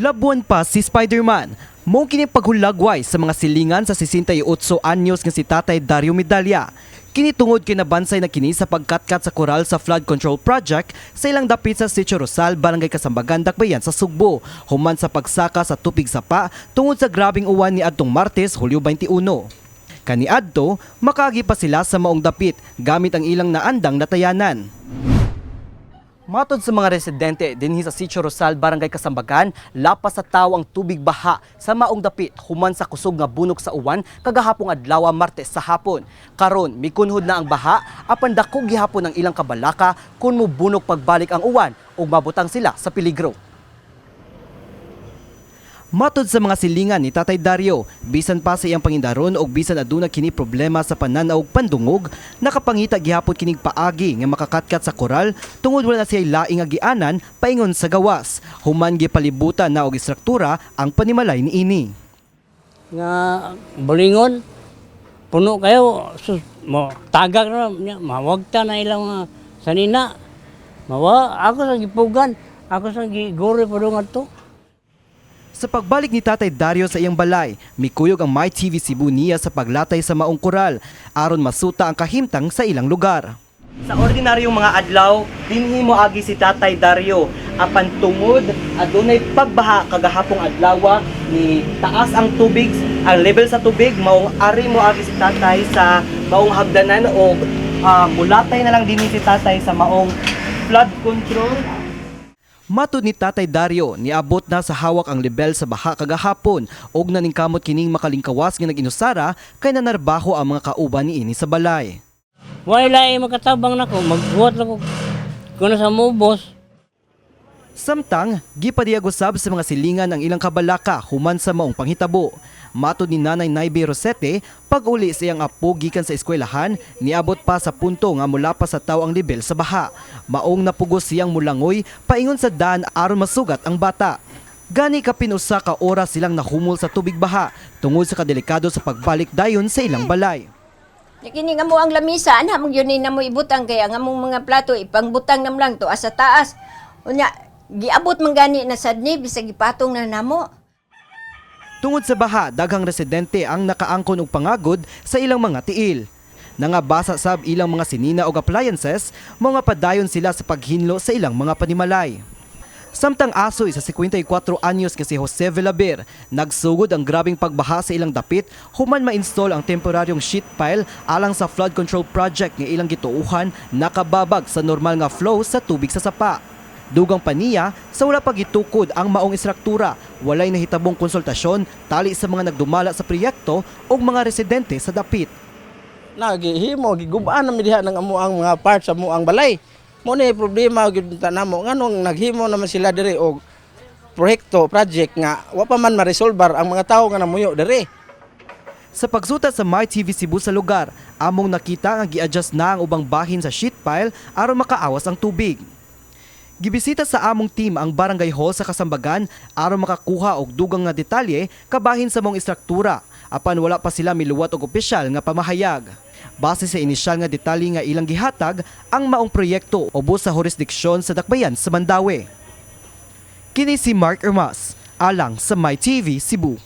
Labuan pa si Spider-Man. Mao kini paghulagway sa mga silingan sa 68 anyos nga si Tatay Dario Medalla. Kini tungod kay nabansay na kini sa pagkatkat sa koral sa flood control project sa ilang dapit sa Sitio Rosal, Barangay Kasambagan, Dakbayan sa Sugbo, human sa pagsaka sa tubig sapa tungod sa grabeng uwan ni adtong Martes, Hulyo 21. Kaniadto, makaagi pa sila sa maong dapit gamit ang ilang naandang latayanan. Matod sa mga residente dinhi sa Sitio Rosal, Barangay Kasambagan, lapas sa tawo ang tubig baha sa maong dapit human sa kusog nga bunok sa uwan kagahapong adlaw, Martes sa hapon. Karon mikunhod na ang baha apan dako gihapon ang ilang kabalaka kung mobunok pagbalik ang uwan ug mabutang sila sa peligro. Matod sa mga silingan ni Tatay Dario, bisan pa sa iyang pangindaron og bisan aduna kini problema sa pananaw ug pandungog, nakapangita gihapon kinig paagi nga makakatkat sa koral tungod wala na siya laing agianan paingon sa gawas. Human gipalibutan na og istruktura ang panimalay niini. Nga bulingon puno kayo, sus, mo tagak na niya, mawagta na ilang mga sanina, mawa ako sa gipugan, ako sa giguri pa doon ato. Sa pagbalik ni Tatay Dario sa iyang balay, mikuyog ang My TV Cebu niya sa paglatay sa maong koral aron masuta ang kahimtang sa ilang lugar. Sa ordinaryong mga adlaw, dinhi mo agi si Tatay Dario apan tungod adunay pagbaha kagahapong adlaw ni taas ang tubig, ang level sa tubig, maong ari mo agi si Tatay sa maong hagdanan o mulatay na lang dinhi si Tatay sa maong flood control. Matod ni Tatay Dario, niabot na sa hawak ang level sa baha kagahapon ug naningkamot kining makalingkawas nga nag-inusara kay nanarbaho ang mga kauban niini sa balay. Wala ay makatabang nako, magbuhat lang ko kuno sa mubos. Samtang, gipadiyag usab sa mga silingan ang ilang kabalaka human sa maong panghitabo. Matod ni Nanay Naibe Rosete, pag-uli sa iyang apo gikan sa eskwelahan, niabot pa sa punto nga mula pa sa tawo ang level sa baha. Maong napugos siyang mulangoy paingon sa daan aron masugat ang bata. Gani kapin usa ka oras silang nahumol sa tubig baha tungod sa kadelikado sa pagbalik dayon sa ilang balay. Kini nga mo ang lamisa, ana mo yun na mo ibutang kaya nga mong mga plato ipangbutang nam lang to sa taas. Unya giabot man gani na sad ni bisag gipatong na namo. Tungod sa baha, daghang residente ang nakaangkon og pangagod sa ilang mga tiil. Nangabasa sab ilang mga sinina og appliances, mga padayon sila sa paghinlo sa ilang mga panimalay. Samtang asoy sa 54 anyos nga si Jose Villaber, nagsugod ang grabeng pagbaha sa ilang dapit human ma-install ang temporaryong sheet pile alang sa flood control project nga ilang gituuhan nakababag sa normal nga flow sa tubig sa sapa. Dugang pa niya, sa wala pagitukod ang maong istruktura, walay nahitabong konsultasyon tali sa mga nagdumala sa proyekto o mga residente sa dapit. Nagihimo, gigubaan na mi diha ng amo ang mga parts sa amo ang balay. Mo ni problema gyud ta namo, nganong naghimo naman sila diri og proyekto, project nga wa pa man maresolbar ang mga tawo nga namuyo diri. Sa pagsuta sa MyTV Cebu sa lugar, among nakita nga gi-adjust na ang ubang bahin sa sheet pile aron makaawas ang tubig. Gibisita sa among team ang barangay hall sa Kasambagan aron makakuha og dugang nga detalye kabahin sa maong istruktura apan wala pa sila miluwat og opisyal nga pamahayag. Base sa inisyal nga detalye nga ilang gihatag, ang maong proyekto ubos sa jurisdiksyon sa Dakbayan sa Mandaue. Kini si Mark Ermas, alang sa MyTV Cebu.